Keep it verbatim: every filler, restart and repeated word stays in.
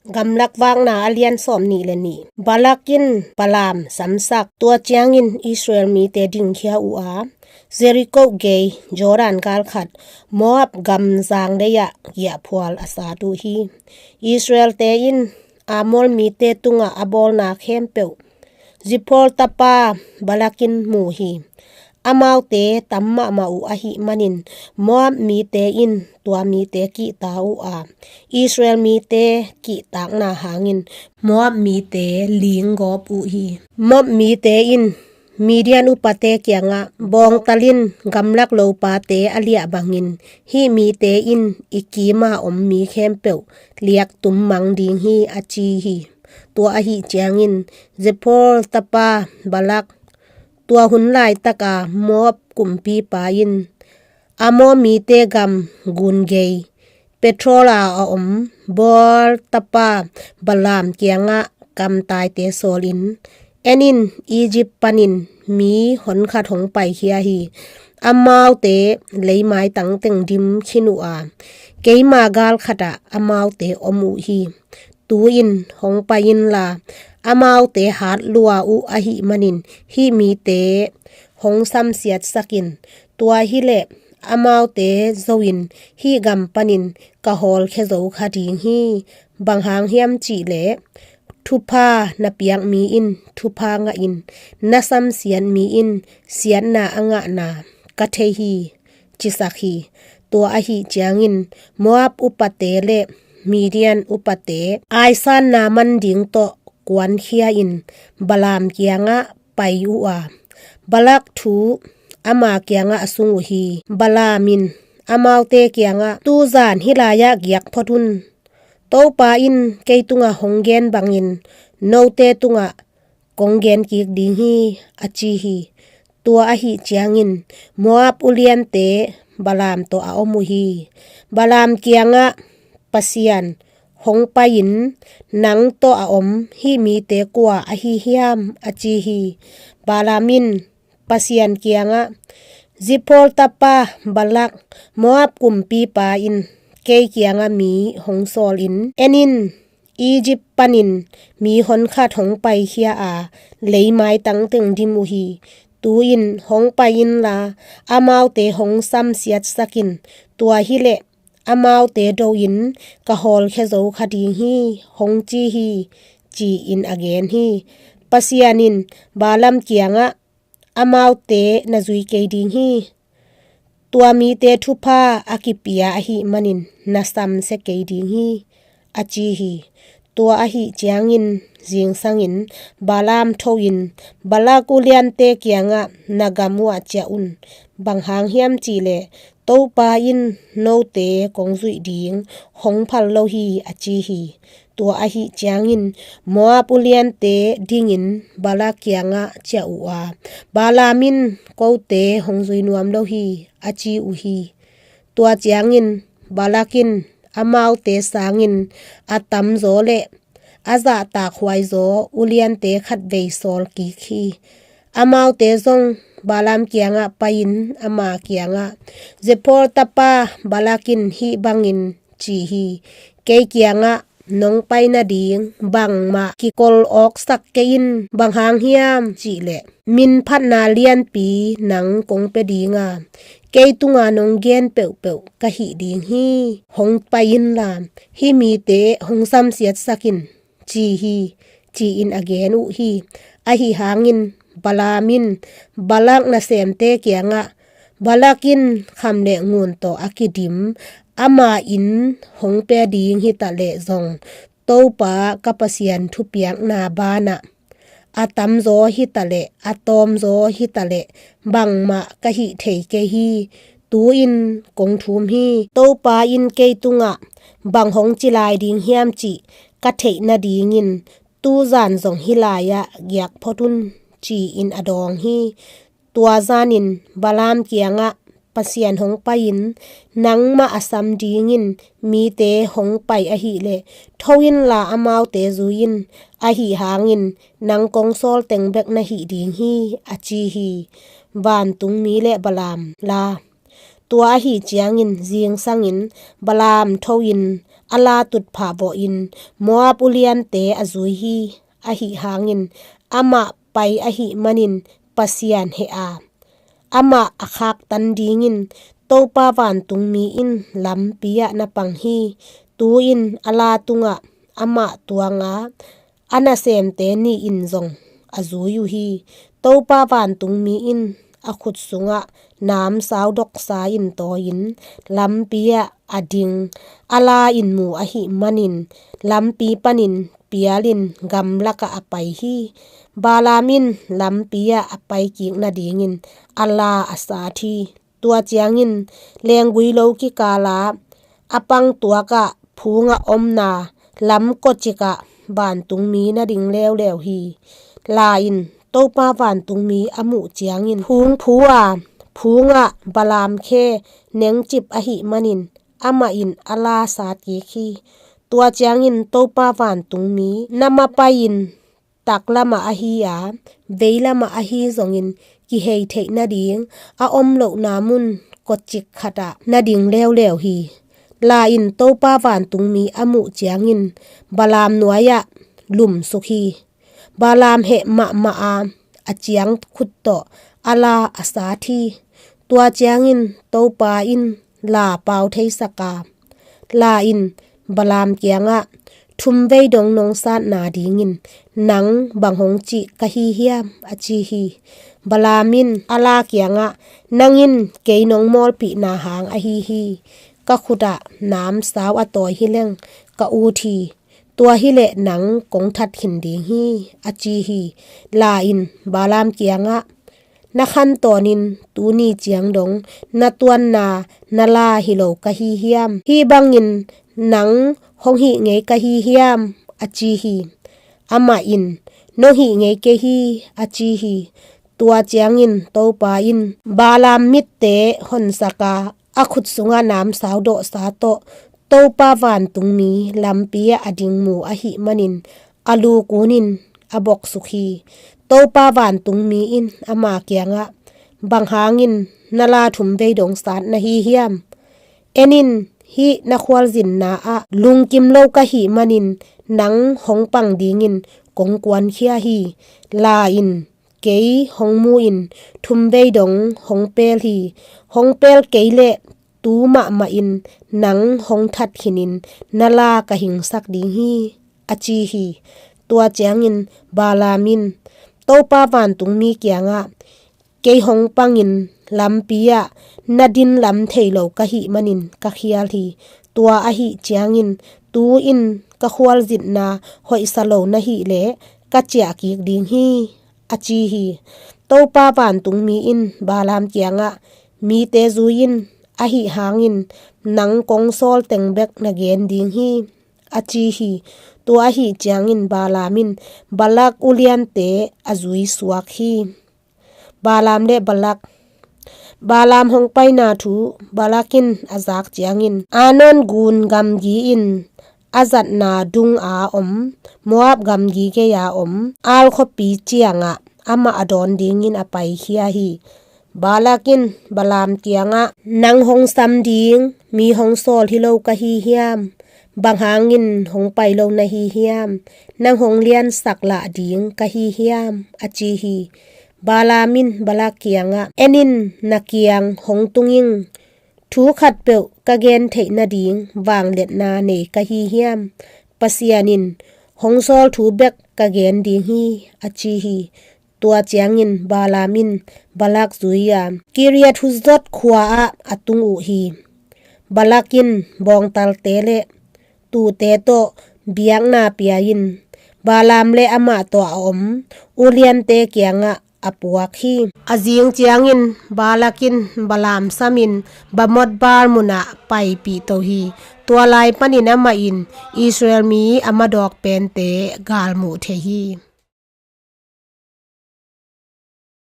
Gamlak Vakna a lian sawm nih le nih. Balak in Balaam samsak. Tua ciangin Israel mite dingkhia uh a, Jericho gei Jordan galkhat Moab gam zanglei-ah giahphual a sat uh hi. Israelte in Amor mite tungah a bawlna khempeuh Ziphor tapa Balak in mu hi. Amaute tam mahmah uh ahih manin Moab mite in tua mite kihta uh a, Israel mite kihtakna hangin Moab mite linggawp uh hi. Moab mite in Midian upate kiangah, "Bawngtal in gamlak lopate a liah bangin hih mite in i kima om mi khempeuh liaktum mang ding hi," a ci hi. Tua ahih ciangin Ziphor tapa Balak, tua hun laitaka Moab kumpipa in Amor mite gam gun gei Petrola a om Beor tapa Balaam kiangah kamtaite sawlin, "En in, Egypt panin mi honkhat hong paikhia hi. Amaute leimaitang teng dim khin uh a, keima galkhatah amaute om uh hi. Tu-in hong pai inla, amaute hat lua uh ahih manin hih mite hong samsiatsak in. Tua hileh amaute zo-in hih gam panin ka hawlkhia zo kha ding hi. Bang hang hiam cihleh, thupha na piak mi in thupha ngah in, na samsiat mi in siatna a ngahna ka thei hi," cisak hi. Tua ahih ciangin Moab upate le Midian upate aisanna man ding tawh kuankhia in Balaam kiangah pai uh a, Balak thu ama kiangah a sung uh hi. Balaam in amaute kiangah, "Tuzan hih lai-ah giak phot un. Topa in kei tungah hong gen bangin note tungah kong gen kik ding hi," a ci hi. Tua ahih ciangin Moab uliante Balaam tawh a om uh hi. Balaam kiangah, "Pasian hong pai-in nang tawh a om hih mite kua ahi hiam?" a ci hi. Balaam in Pasian kiangah, "Ziphor tapa Balak, Moab kumpipa in kei kiangah mi hong sawlin, 'En in, Egypt panin mi honkhat hong paikhia a, leimaitang teng dim uh hi. Tu-in hong pai inla, amaute hong samsiatsak in. Tua hileh amaute do-in ka hawlkhia zo kha ding hi, hong ci hi," ci-in a gen hi. Pasian in Balaam kiangah, "Amaute na zui kei ding hi. Tua mite thupha a kipia ahih manin na samsia kei ding hi," a ci hi. Tua ahih ciangin zingsangin Balaam tho-in Balak uliante kiangah, "Na gam uhah ciah un. Bang hang hiam cihleh Topa in note kong zuih ding hong phal lo hi," a ci hi. Tua ahih ciangin Moab uliante dingin Balak kiangah ciah uh a, "Balaam in kote hong zui nuam lo hi," a ci uh hi. Tua ciangin Balak in amaute sangin a tamzaw le a zahtak huaizaw uliante khatvei sawl kik hi. Amaute zong Balaam kiangah pai-in ama kiangah, "Ziphor tapa Balak in hih bangin ci hi: 'Kei kiangah nong pai nading bangmah kikol awksak kei in. Bang hang hiam cihleh, min phatna lianpi nang kong pia ding a, kei tunga nong gen peuhpeuh ka hih ding hi. Hong pai inla, hih mite hong samsiatsak in,' ci hi," ci-in a gen uh hi. Ahi hangin Balaam in Balak nasemte kiangah, "Balak in kham le ngun tawh a kidim, ama inn hong pia ding hitaleh zong, Topa ka Pasian thupiakna banah, a tamzaw hitaleh a tawmzaw hitaleh bangmah ka hih thei kei hi. Tu-in kong thum hi. Topa in kei tungah bang hong ci lai ding hiam cih ka theih nadingin tuzan zong hih lai-ah giak phot un," ci-in a dawng hi. Tua zanin Balaam kiangah, "Pasian hong pai-in nangmah a sam dingin mite hong pai ahileh, tho inla amaute zui in. Ahi hangin nang kong sawl teng bek na hih ding hi," a ci hi. Vantungmi le Balaam la. Tua ahi ciangin zingsangin Balaam tho-in a la tutphah vawhin Moab uliante a zui hi. Ahi hangin amah pai ahi manin Pasian heh a, amah a khaktan dingin Topa vantungmi in lampi ah na pang hi. Tu-in a la tungah amah tuanga a nasemte nih in zong a zui uh hi. Topa vantungmi in a khut sungah namsau doksa in tawi-in lampi ah a ding, a la in mu ahi manin lampi panin pialin gamlakah a pai hi. Balaam in lampi ah a paikik nadingin a la a sat hi. Tua ciangin lenggui lo kikala a pangtuakah phungah omna lam kawcikah vantungmi na ding leuleu hi. La in Topa vantungmi a muh ciangin phung phu a, phungah Balaam khe nengcip ahi manin amah in a la sat kik hi. Tua ciangin Topa vantungmi na mapai in taklamah ahi a, veilamah ahi zongin kihei theih nading a om lohna mun kawcik khatah na ding leuleu hi. La in Topa vantungmi a muh ciangin Balaam nuai-ah lumsuk hi. Balaam heh mahmah a, a ciang khut tawh a la a sat hi. Tua ciangin Topa in la pau theisak a, la in Balaam kiangah, "Thumvei dong nong satna dingin nang bang hong cih ka hi hiam?" a ci hi. Balaam in a la kiangah, "Nang in kei nong mawlpihna hang ahi hi. Ka khutah namsau a tawi hi leng ka ut hi. Tua hileh nang kong that khin ding hi," a ci hi. La in Balaam kiangah, "Na khantawnin tuni ciang dong na tuanna na la hi lo ka hi hiam? Hih bangin nang hong hih ngei ka hi hiam?" a ci hi. Amah in, "Nong hih ngei kei hi," a ci hi. Tua ciangin Topa in Balaam mitte honsak a, a khut sungah namsau dawhsa tawh Topa vantungmi lampi ah a ding mu ahi manin a lu kunin a boksuk hi. Topa vantungmi in ama kiangah, "Bang hangin na la thumvei dong sat na hi hiam? En in, hih na khualzinna ah lungkim lo ka hih manin nang hong pang dingin kong kuankhia hi. La in, kei hong mu in thumvei dong hong pel hi. Hong pel kei leh tu mahmah in nang hong that khinin na la ka hingsak ding hi," a ci hi. Tua ciangin Balaam in Topa vantungmi kiangah, "Kei hong pangin lampi ah na din lam thei lo ka hih manin ka khial hi. Tua ahi ciangin tu in ka khualzinna hoihsa lo na hih leh ka ciah kik ding hi," a ci hi. Topa vantungmi in Balaam kiangah, "Mite zui in, ahi hangin nang kong sawl teng bek na gen ding hi," a ci hi. Tua ahi ciangin Balaam in Balak uliante a zui suak hi. Balaam le Balak. Balaam hong paina thu Balak in a zak ciangin Arnon gun gamgi in a zatna dung a om, Moab gamgi gei a om Ar khuapi ciangah amah a dawn dingin a paikhia hi. Balak in Balaam kiangah, "Nang hong sam ding mi hong sawl hi lo ka hi hiam? Bang hangin hong pai lo na hi hiam? Nang hong liansak lah ding ka hi hiam?" a ci hi. Balaam in Balak kiangah, "En in, na kiang hong tung ing. Thu khatpeuh ka gen theih nading vangliatna nei ka hi hiam? Pasian in hong sawl thu bek ka gen ding hi," a ci hi. Tua ciangin Balaam in Balak zui a, Kiriat Huzot khua ah a tung uh hi. Balak in bawngtalte le tuute tawh biakna pia in Balaam le amah tawh a om uliante kiangah a puak hi. A zing ciangin Balak in Balaam samin Bamot Baal munah paipih to hi. Tua lai panin amah in Israel mi a madawk pente galmuh thei hi.